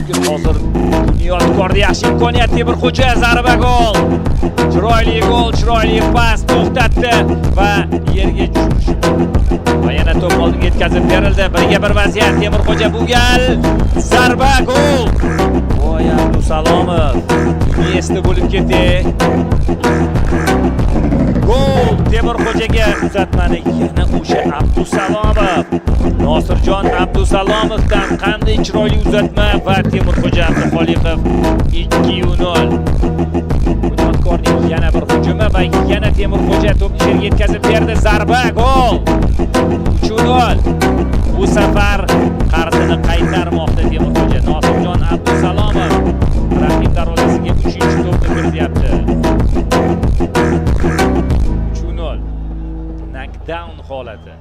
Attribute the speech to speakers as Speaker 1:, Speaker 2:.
Speaker 1: Mumkin hozir Bunyodkorda yaxshi imkoniyat. Temurxo'ja, zarba, gol! Chiroyli gol, chiroyli pas, to'xtatdi va yerga tushirish. Va yana to'p oldinga yetkazib berildi. Birga bir vaziyat. Temurxo'ja bu gal, zarba, gol! Voy, Abdusalomov Niyesti bo'lib ketdi. Gol! Temurxo'jaga uzatmani yana o'sha Abdusalomov. Nosirjon Abdusalomovdan qanday chiroyli uzatma va Temurxo'ja Abduxoliqov, 2-0. Bunyodkorning yana bir hujumi va yana Temurxo'ja to'pni yerga yetkazib berdi. Zarba, gol! 3-0. Bu safar qarzini qaytarmoqda Temurxo'ja. Nosirjon Abdusalomov raqib darvozasiga 3-to'pni kirityapti. 3-0. Nokdaun holati.